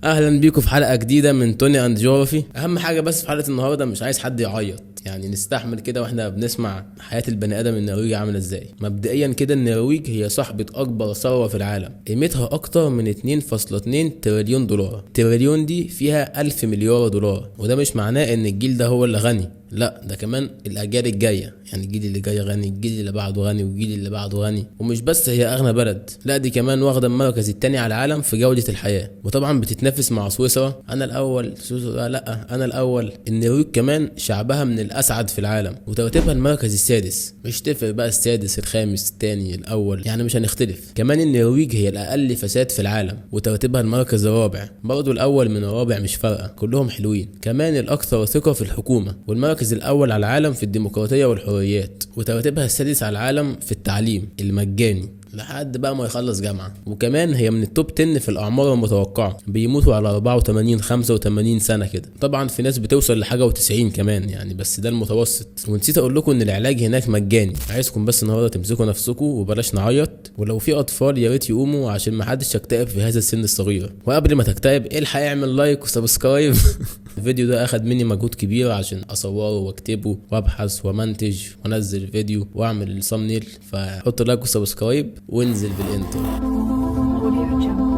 اهلا بيكم في حلقة جديدة من Tony and Geography. اهم حاجة بس في حلقة النهارده مش عايز حد يعيط، يعني نستحمل كده واحنا بنسمع حياة البني ادم النرويجي عامله ازاي. مبدئيا كده النرويج هي صاحبه اكبر ثروة في العالم، قيمتها اكتر من 2.2 تريليون دولار. تريليون دي فيها 1000 مليار دولار، وده مش معناه ان الجيل ده هو اللي غني، لا ده كمان الاجيال الجاية، يعني الجيل اللي جاي غني، الجيل اللي بعده غني، والجيل اللي بعده غني. ومش بس هي اغنى بلد، لا دي كمان واخده المركز الثاني على العالم في جوده الحياة، وطبعا بتتنافس مع سويسرا. انا الاول، سويسرا لا انا الاول. النرويج كمان شعبها من الاسعد في العالم، وترتيبها المركز السادس. مش تفرق بقى السادس الخامس الثاني الاول، يعني مش هنختلف. كمان النرويج هي الاقل فساد في العالم، وترتيبها المركز الرابع، برضه الاول من الرابع مش فارقه، كلهم حلوين. كمان الاكثر ثقة في الحكومة، والمركز الاول على العالم في الديمقراطية والحريات، وترتيبها السادس على العالم في التعليم المجاني لحد بقى ما يخلص جامعة. وكمان هي من ال top 10 في الأعمار المتوقعة، بيموتوا على 84 85 سنة كده. طبعا في ناس بتوصل لحاجة و90 كمان يعني، بس ده المتوسط. ونسيت أقول لكم إن العلاج هناك مجاني. عايزكم بس النهاردة تمسكوا نفسكم وبلاش نعيط، ولو في أطفال يا ريت يقوموا عشان ما حدش يكتئب في هذا السن الصغير. وقبل ما تكتئب الحق اعمل like و subscribe. الفيديو ده أخد مني مجهود كبير عشان أصوره وأكتبه وأبحث وأمنتج وأنزل فيديو وأعمل ال thumbnail، فحط like و subscribe وانزل بال intro. Audio Jungle.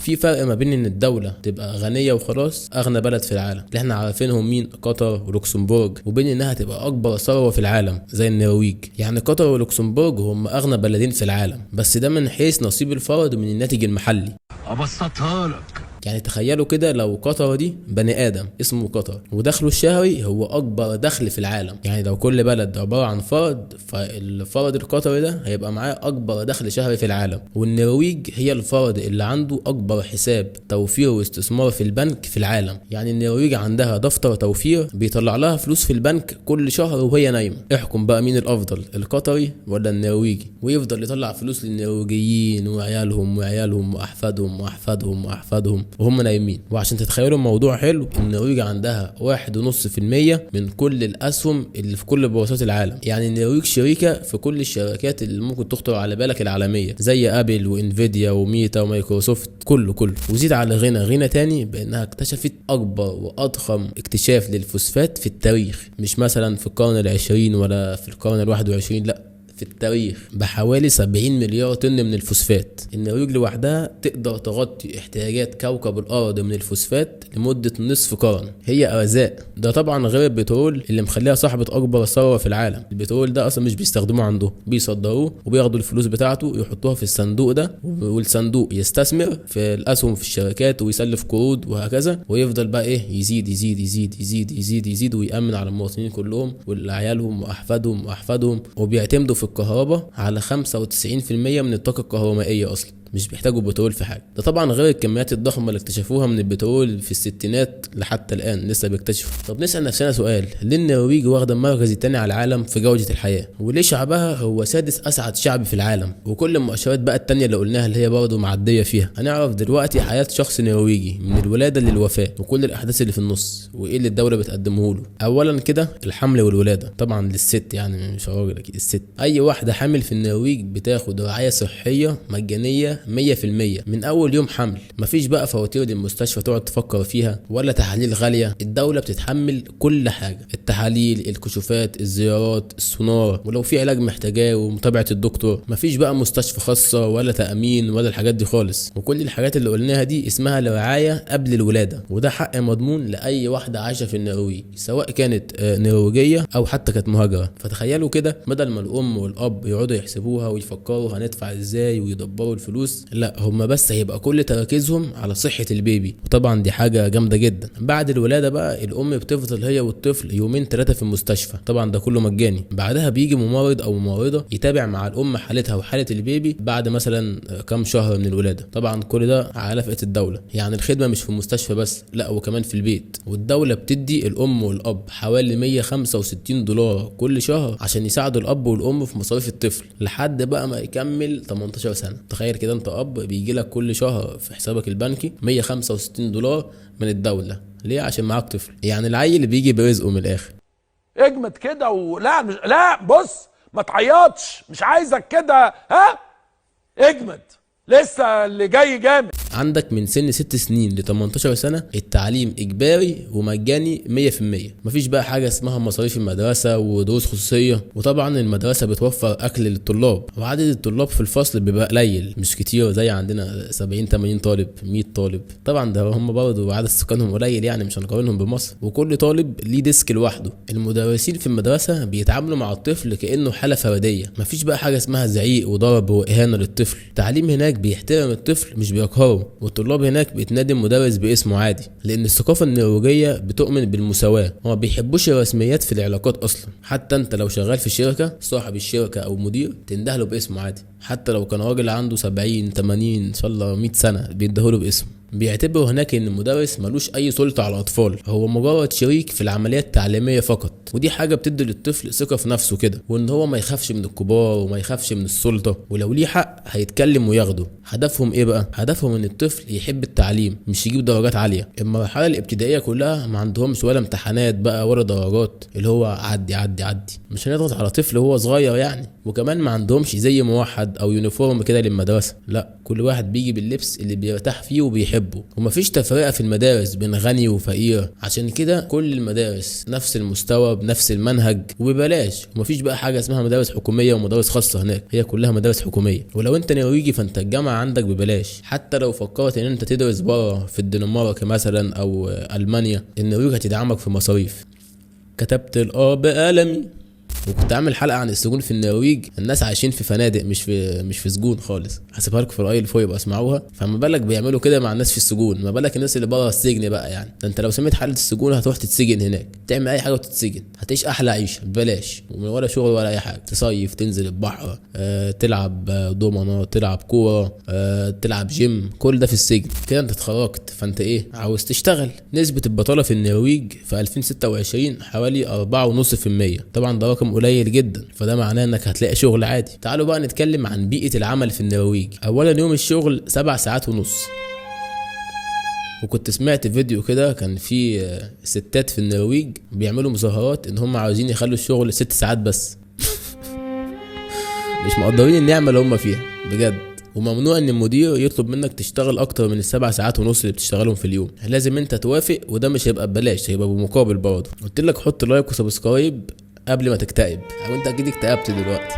في فرق ما بين ان الدولة تبقى غنية وخلاص، اغنى بلد في العالم اللي احنا عارفينهم مين، قطر ولوكسمبورج، وبين انها تبقى اكبر ثروة في العالم زي النرويج. يعني قطر ولوكسمبورج هم اغنى بلدين في العالم، بس ده من حيث نصيب الفرد من الناتج المحلي. ابسطها لك، يعني تخيلوا كده لو قطر دي بني ادم اسمه قطر ودخله الشهري هو اكبر دخل في العالم، يعني لو كل بلد عبارة عن فرد، فالفرد القطري ده هيبقى معاه اكبر دخل شهري في العالم. والنرويج هي الفرد اللي عنده اكبر حساب توفير واستثمار في البنك في العالم. يعني النرويج عندها دفتر توفير بيطلع لها فلوس في البنك كل شهر وهي نايمة. احكم بقى مين الافضل، القطري ولا النرويجي؟ ويفضل يطلع فلوس للنرويجيين وعيالهم وعيالهم واحفادهم واحفادهم واحفادهم وهم نايمين. وعشان تتخيلوا الموضوع حلو، النرويج عندها 1.5% من كل الاسهم اللي في كل بورصات العالم. يعني النرويج شريكه في كل الشركات اللي ممكن تخطر على بالك العالمية، زي ابل وانفيديا وميتا ومايكروسوفت، كله كله. وزيد على غنى تاني بانها اكتشفت اكبر واضخم اكتشاف للفوسفات في التاريخ، مش مثلا في القرن العشرين ولا في القرن الواحد وعشرين، لا في التاريخ، بحوالي 70 مليار طن من الفوسفات. النرويج لوحدها تقدر تغطي احتياجات كوكب الارض من الفوسفات لمدة نصف قرن. هي ارزاق. ده طبعا غير البترول اللي مخليها صاحبة اكبر ثروة في العالم. البترول ده اصلا مش بيستخدموه عندهم، بيصدروه وبياخدوا الفلوس بتاعته يحطوها في الصندوق ده، والصندوق يستثمر في الاسهم في الشركات ويسلف قروض وهكذا، ويفضل بقى ايه يزيد يزيد يزيد يزيد يزيد يزيد، ويأمن على المواطنين كلهم والعيالهم واحفادهم واحفادهم. وبيعتمدوا في الكهرباء على 95% من الطاقة الكهرومائية أصلا، مش بيحتاجوا بترول في حاجة. ده طبعا غير الكميات الضخمة اللي اكتشفوها من البترول في الستينات لحتى الآن لسه بيكتشفوا. طب نسأل نفسنا سؤال، ليه النرويج واخدة المركز الثاني على العالم في جودة الحياة؟ وليه شعبها هو سادس أسعد شعب في العالم؟ وكل المؤشرات بقى التانية اللي قلناها اللي هي برضه معدية فيها. هنعرف دلوقتي حياة شخص نرويجي من الولادة للوفاة وكل الأحداث اللي في النص وإيه اللي الدولة بتقدمه له. أولا كده الحمل والولادة، طبعا للست، يعني مش راجل أكيد، الست. أي واحدة حامل في النرويج بتاخد رعاية صحية مجانية 100% من اول يوم حمل. مفيش بقى فواتير للمستشفى تقعد تفكر فيها ولا تحاليل غالية، الدولة بتتحمل كل حاجة، التحاليل، الكشوفات، الزيارات، السونار، ولو في علاج محتاجاه ومتابعة الدكتور. مفيش بقى مستشفى خاصة ولا تامين ولا الحاجات دي خالص. وكل الحاجات اللي قلناها دي اسمها الرعاية قبل الولادة، وده حق مضمون لاي واحدة عايشه في النرويج، سواء كانت نرويجيه او حتى كانت مهاجرة. فتخيلوا كده، بدل ما الام والاب يقعدوا يحسبوها ويفكروا هندفع ازاي ويدبروا الفلوس، لا هما بس هيبقى كل تركيزهم على صحة ال baby، وطبعا دي حاجة جامدة جدا. بعد الولادة بقى الأم بتفضل هي والطفل يومين 3 في المستشفى، طبعا ده كله مجاني. بعدها بيجي ممرض أو ممرضة يتابع مع الأم حالتها وحالة ال baby بعد مثلا كام شهر من الولادة، طبعا كل ده على نفقة الدولة. يعني الخدمة مش في المستشفى بس، لا وكمان في البيت. والدولة بتدي الأم والأب حوالي 165 دولار كل شهر عشان يساعدوا الأب والأم في مصاريف الطفل لحد بقى ما يكمل 18 سنة. تخيل كده انت اب بيجي لك كل شهر في حسابك البنكي 165 دولار من الدولة، ليه؟ عشان معاك طفل. يعني العيل اللي بيجي برزقه من الاخر. اجمد كده ولا مش... لا بص ما تعيطش، مش عايزك كده، ها اجمد، لسه اللي جاي جامد. عندك من سن 6 سنين ل 18 سنة التعليم إجباري ومجاني 100%، مفيش بقى حاجة اسمها مصاريف المدرسة ودروس خصوصية. وطبعا المدرسة بتوفر أكل للطلاب، وعدد الطلاب في الفصل بيبقى قليل مش كتير زي عندنا 70 80 طالب 100 طالب. طبعا ده هم برضه عدد سكانهم قليل يعني مش هنقارنهم بمصر. وكل طالب ليه desk لوحده. المدرسين في المدرسة بيتعاملوا مع الطفل كأنه حالة فردية، مفيش بقى حاجة اسمها زعيق وضرب وإهانة للطفل. التعليم هناك بيحترم الطفل مش بيقهره، والطلاب هناك بتنادي المدرس باسمه عادي، لان الثقافة النرويجيه بتؤمن بالمساواة وما بيحبوش الرسميات في العلاقات اصلا. حتى انت لو شغال في شركة، صاحب الشركة او مدير تندهله باسمه عادي، حتى لو كان راجل عنده 70 80 ان شاء الله 100 سنة بيديهوله باسمه. بيعتبروا هناك ان المدرس ملوش اي سلطة على الاطفال، هو مجرد شريك في العملية التعليمية فقط. ودي حاجة بتدي للطفل ثقة في نفسه كده، وان هو ما يخافش من الكبار وما يخافش من السلطة، ولو ليه حق هيتكلم وياخده. هدفهم ايه بقى؟ هدفهم ان الطفل يحب التعليم مش يجيب درجات عالية. المرحلة الابتدائية كلها ما عندهمش ولا امتحانات بقى ولا درجات، اللي هو عدي عدي عدي، مش هنضغط على طفل وهو صغير يعني. وكمان ما عندهمش زي موحد او uniform كده للمدرسة، لا، كل واحد بيجي باللبس اللي بيرتاح فيه وبيحبه. ومفيش تفرقه في المدارس بين غني وفقير، عشان كده كل المدارس نفس المستوى بنفس المنهج وببلاش. ومفيش بقى حاجة اسمها مدارس حكومية ومدارس خاصة هناك، هي كلها مدارس حكومية. ولو انت نرويجي فانت الجامعة عندك ببلاش، حتى لو فكرت ان انت تدرس بره في الدنمارك مثلا او المانيا، النرويج هتدعمك في مصاريف. كتبت الاه بقلمي. وكنت عامل حلقة عن السجون في النرويج، الناس عايشين في فنادق مش في سجون خالص، هسيبها لكم في ال i اللي فوق يبقى اسمعوها. فما بالك بيعملوا كده مع الناس في السجون، ما بالك الناس اللي بره السجن بقى يعني. ده انت لو سميت حاله السجون هتروح تتسجن هناك، تعمل اي حاجة وتتسجن، هتعيش احلى عيشه ببلاش ومن ولا شغل ولا اي حاجة، تصيف، تنزل البحر، تلعب دومنه، تلعب كورة، تلعب جيم، كل ده في السجن. كده انت اتخرجت، فانت ايه عاوز تشتغل. نسبه البطالة في النرويج في 2026 حوالي 4.5%، طبعا ده رقم قليل جدا، فده معناه انك هتلاقي شغل عادي. تعالوا بقى نتكلم عن بيئة العمل في النرويج. اولا يوم الشغل 7 ساعات ونص. وكنت سمعت فيديو كده كان في ستات في النرويج بيعملوا مظاهرات ان هم عاوزين يخلوا الشغل 6 ساعات بس. مش مقدرين النعمة اللي هم فيها بجد. وممنوع ان المدير يطلب منك تشتغل اكتر من 7 ساعات ونص اللي بتشتغلهم في اليوم، لازم انت توافق، وده مش هيبقى ببلاش، هيبقى بمقابل برضه. قلت لك حط like و subscribe قبل ما تكتئب، او انت اكيد اكتئبت دلوقتي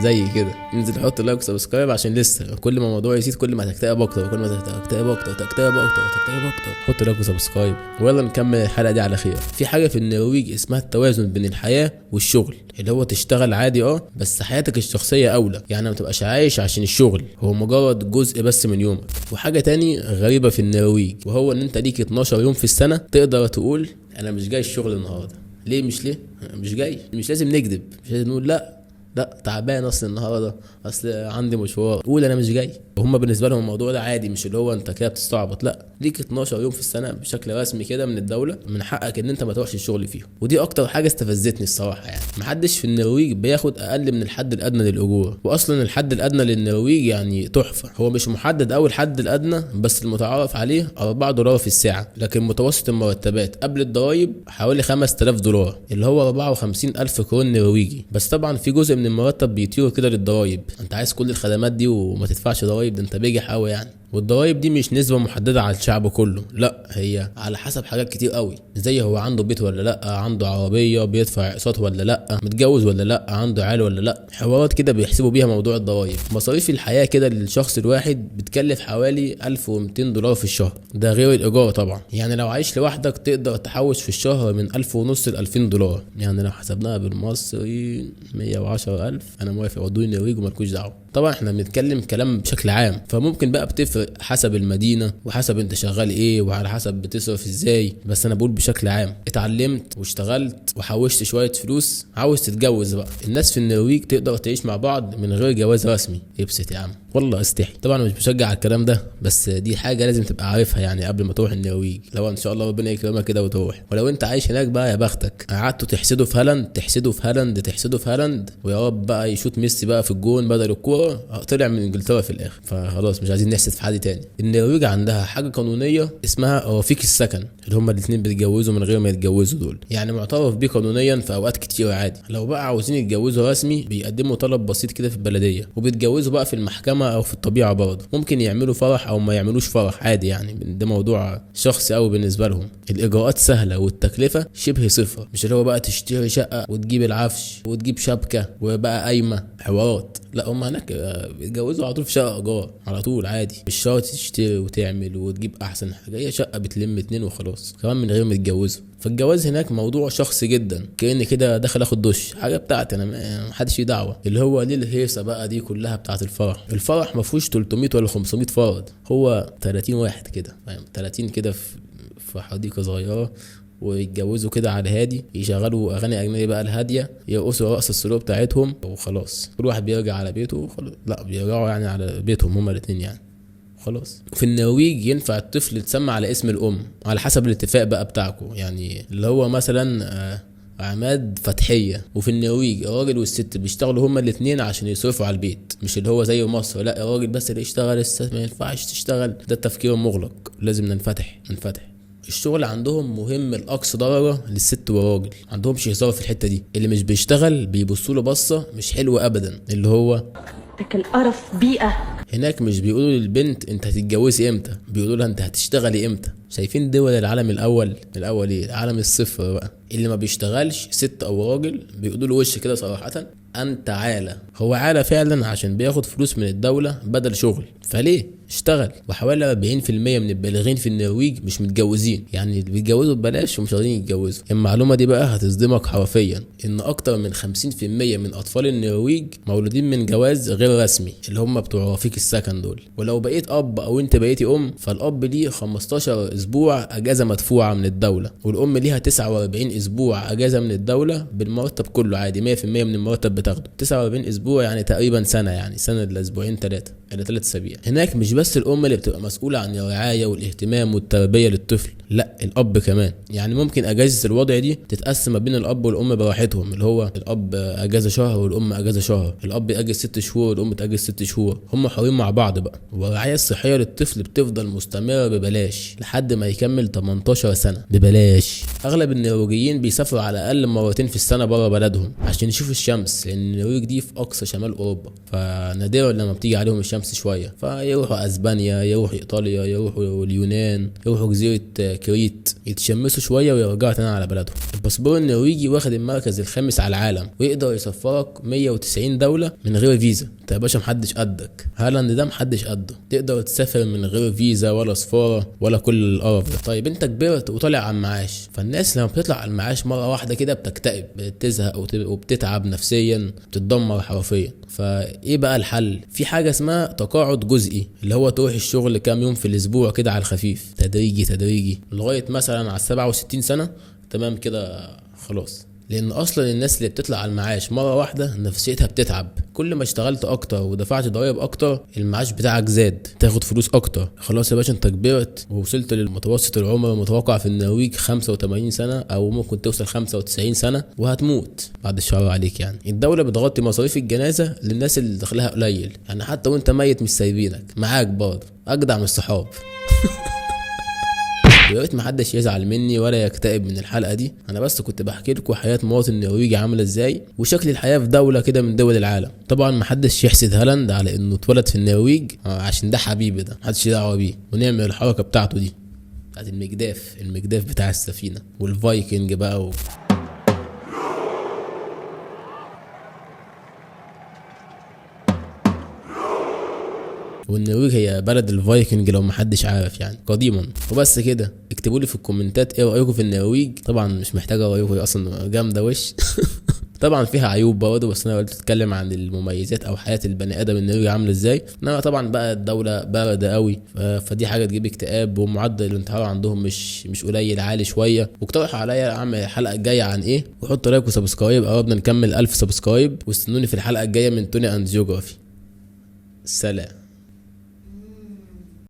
زي كده، انزل حط like و subscribe عشان لسه كل ما الموضوع يزيد كل ما هتكتئب اكتر، كل ما تكتئب اكتر تكتئب اكتر تكتئب اكتر. حط like و subscribe ويلا نكمل الحلقة دي على خير. في حاجة في النرويج اسمها التوازن بين الحياة والشغل، اللي هو تشتغل عادي بس حياتك الشخصية اولى، يعني ما تبقاش عايش عشان الشغل، هو مجرد جزء بس من يومك. وحاجه تاني غريبة في النرويج، وهو ان انت ليك 12 يوم في السنة تقدر تقول انا مش جاي الشغل النهارده. ليه مش ليه مش جاي؟ مش لازم نكذب، مش لازم نقول لا لا تعبان اصل النهارده، اصل عندي مشوار، قول انا مش جاي. وهم بالنسبة لهم الموضوع ده عادي، مش اللي هو انت كده بتستعبط، لا، ليك 12 يوم في السنة بشكل رسمي كده من الدولة، من حقك ان انت ما تروحش الشغل فيهم. ودي اكتر حاجة استفزتني الصراحة يعني. محدش في النرويج بياخد اقل من الحد الادنى للاجور، واصلا الحد الادنى للنرويج يعني تحفة، هو مش محدد اول الحد الادنى بس المتعارف عليه $4 في الساعة، لكن متوسط المرتبات قبل الضرايب حوالي $5000 اللي هو 54,000 كرون نرويجي. بس طبعا في جزء من المرتب بيطير كده للضرايب، انت عايز كل الخدمات دي وما تدفعش ضرايب، ده انت بيجح قوي يعني. والضرايب دي مش نسبة محددة على الشعب كله، لا، هي على حسب حاجات كتير قوي، زي هو عنده بيت ولا لا، عنده عربية، بيدفع اقساط ولا لا، متجوز ولا لا، عنده عيال ولا لا، حوارات كده بيحسبوا بيها موضوع الضرايب. مصاريف الحياة كده للشخص الواحد بتكلف حوالي $1200 في الشهر، ده غير الإيجار طبعا. يعني لو عايش لوحدك تقدر تحوش في الشهر من $1500 ل $2000، يعني لو حسبناها بالمصري 110,000. أنا موافق، ودوني النرويج ومالكوش دعوة. طبعا احنا بنتكلم كلام بشكل عام، فممكن بقى بتفرق حسب المدينة وحسب انت شغال ايه وعلى حسب بتصرف ازاي، بس انا بقول بشكل عام. اتعلمت واشتغلت وحوشت شوية فلوس، عاوز تتجوز بقى. الناس في النرويج تقدر تعيش مع بعض من غير جواز رسمي. ابسط يا عم، والله استحي. طبعا مش بشجع على الكلام ده، بس دي حاجة لازم تبقى عارفها يعني قبل ما تروح النرويج، لو ان شاء الله ربنا يكرمك كده وتروح. ولو انت عايش هناك بقى يا بختك، قعدتوا تحسدوا في هالاند، تحسدوا في هالاند، تحسدوا في هالاند، ويا رب بقى يشوط ميسي بقى في الجون بدل الكورة، طلع من انجلترا في الاخر. فخلاص مش عايزين نحسد في حد لحد تاني. النرويج عندها حاجة قانونية اسمها رفيق السكن، اللي هما الاثنين بيتجوزوا من غير ما يتجوزوا دول، يعني معترف بيه قانونيا في اوقات كتير عادي. لو بقى عاوزين يتجوزوا رسمي بيقدموا طلب بسيط كده في البلدية، وبيتجوزوا بقى في المحكمة او في الطبيعة برضه. ممكن يعملوا فرح او ما يعملوش فرح عادي، يعني ده موضوع شخصي قوي بالنسبة لهم. الاجراءات سهلة والتكلفه شبه صفر، مش اللي هو بقى تشتري شقه وتجيب العفش وتجيب شبكة وبقى قايمة حوارات، لا هم هناك بيتجوزوا على طول في شقه ايجار على طول عادي، مش شرط تشتري وتعمل وتجيب احسن حاجة، هي شقه بتلم 2 وخلاص، كمان من غير ما يتجوزوا. فالجواز هناك موضوع شخصي جدا، كأن كده داخل اخد دش، حاجة بتاعتي انا، محدش ليه دعوه. اللي هو ليه الهيصه بقى دي كلها بتاعت الفرح؟ الفرح ما فيهوش 300 ولا 500 فرد، هو 30 واحد كده، فاهم؟ 30 كده في حديقة صغيرة، ويتجوزوا كده على الهادي، يشغلوا اغاني اجنبي بقى الهادية، يرقصوا رقص السلو بتاعتهم وخلاص، كل واحد بيرجع على بيته وخلاص. لا بيرجعوا يعني على بيتهم هما الاثنين يعني خلاص. في النرويج ينفع الطفل يتسمى على اسم الام على حسب الاتفاق بقى بتاعكم، يعني اللي هو مثلا عماد فتحيه. وفي النرويج الراجل والست بيشتغلوا هما الاثنين عشان يصرفوا على البيت، مش اللي هو زي مصر لا الراجل بس اللي يشتغل الست ما ينفعش تشتغل، ده التفكير المغلق، لازم ننفتح. الشغل عندهم مهم لأقصى درجة للست والراجل، عندهمش هزار في الحتة دي. اللي مش بيشتغل بيبصوا له بصة مش حلوة أبدا، اللي هو لك القرف بيئة. هناك مش بيقولوا للبنت انت هتتجوزي امتى، بيقولوا لها انت هتشتغلي امتى. شايفين دول العالم الاول ايه؟ العالم الصفر بقى، اللي ما بيشتغلش ست او راجل بيقولوا له وش كده صراحة انت عالة. هو عالة فعلا عشان بياخد فلوس من الدولة بدل شغل، فليه اشتغل؟ وحوالي 40% من البالغين في النرويج مش متجوزين، يعني بيتجوزوا ببلاش ومش راضيين يتجوزوا. المعلومة دي بقى هتصدمك حرفيا، ان اكتر من 50% من اطفال النرويج مولودين من جواز غير رسمي، اللي هم بتوع رفيق السكن دول. ولو بقيت اب او انت بقيتي ام، فالاب ليه 15 اسبوع اجازة مدفوعة من الدولة، والام ليها 49 اسبوع اجازة من الدولة بالمرتب كله عادي، 100% من المرتب بتاخده. 49 اسبوع يعني تقريبا سنة، يعني سنة لاسبوعين 3 الى 3 اسابيع. هناك مش بس الام اللي بتبقى مسؤولة عن الرعاية والاهتمام والتربية للطفل، لا الاب كمان. يعني ممكن اجازه الوضع دي تتقسم ما بين الاب والام براحتهم، اللي هو الاب اجازه شهر والام اجازه شهر، الاب ياجز 6 شهور والام تاجز 6 شهور، هم حرين مع بعض بقى. والرعاية الصحية للطفل بتفضل مستمرة ببلاش لحد ما يكمل 18 سنة ببلاش. اغلب النرويجيين بيسافروا على الاقل مرتين في السنة بره بلدهم عشان يشوفوا الشمس، لان النرويج دي في اقصى شمال اوروبا، فنادرا لما بتيجي عليهم الشمس شوية، فيروحوا اسبانيا، يروحوا ايطاليا، يروحوا اليونان، يروحوا جزيرة كريت، يتشمسوا شوية ويرجعوا تاني على بلدهم. الباسبور النرويجي واخد المركز الخامس على العالم، ويقدر يسفرك 190 دولة من غير فيزا. انت يا باشا محدش قدك، هالاند ده محدش قده، تقدر تسافر من غير فيزا ولا سفارة ولا كل القرف ده. طيب انت كبرت وطالع على المعاش، فالناس لما بتطلع على المعاش مرة واحدة كده بتكتئب، بتزهق وبتتعب نفسيا، بتتدمر حرفيا. فايه بقى الحل؟ في حاجة اسمها تقاعد جزئي، اللي هو تروح الشغل كام يوم في الاسبوع كده على الخفيف، تدريجي تدريجي لغاية مثلا على 67 سنة، تمام كده خلاص. لان اصلا الناس اللي بتطلع على المعاش مرة واحدة نفسيتها بتتعب، كل ما اشتغلت اكتر ودفعت ضرائب اكتر المعاش بتاعك زاد، تاخد فلوس اكتر. خلاص يا باشا انت كبرت ووصلت للمتوسط العمر المتوقع في النرويج 85 سنة او ممكن توصل 95 سنة، وهتموت بعد الشهر عليك. يعني الدولة بتغطي مصاريف الجنازة للناس اللي دخلها قليل، يعني حتى وانت ميت مش سايبينك، معاك برضه، اجدع من الصحاب. ويا ريت محدش يزعل مني ولا يكتئب من الحلقة دي، انا بس كنت بحكي لكم حياة مواطن نرويجي عامله ازاي وشكل الحياة في دولة كده من دول العالم. طبعا محدش يحسد هالاند على انه اتولد في النرويج، عشان ده حبيبي، ده محدش دعوه بيه، ونعمل الحركة بتاعته دي بتاعت المجداف بتاع السفينة والفايكنج بقى والنرويج هي بلد الفايكنج لو محدش عارف يعني قديما. وبس كده، اكتبوا لي في الكومنتات ايه رايكم في النرويج. طبعا مش محتاجه رايكم، هي اصلا جامدة وش. طبعا فيها عيوب برضه، بس انا قلت اتكلم عن المميزات او حياة البني ادم النرويجي عامله ازاي. انما طبعا بقى الدولة باردة قوي، فدي حاجة تجيب اكتئاب، ومعدل الانتحار عندهم مش قليل، عالي شوية. واقترحوا عليا اعمل الحلقة الجاية عن ايه، وحطوا like و subscribe، قربنا نكمل 1000 subscribe، واستنوني في الحلقة الجاية من توني and Geography. سلام.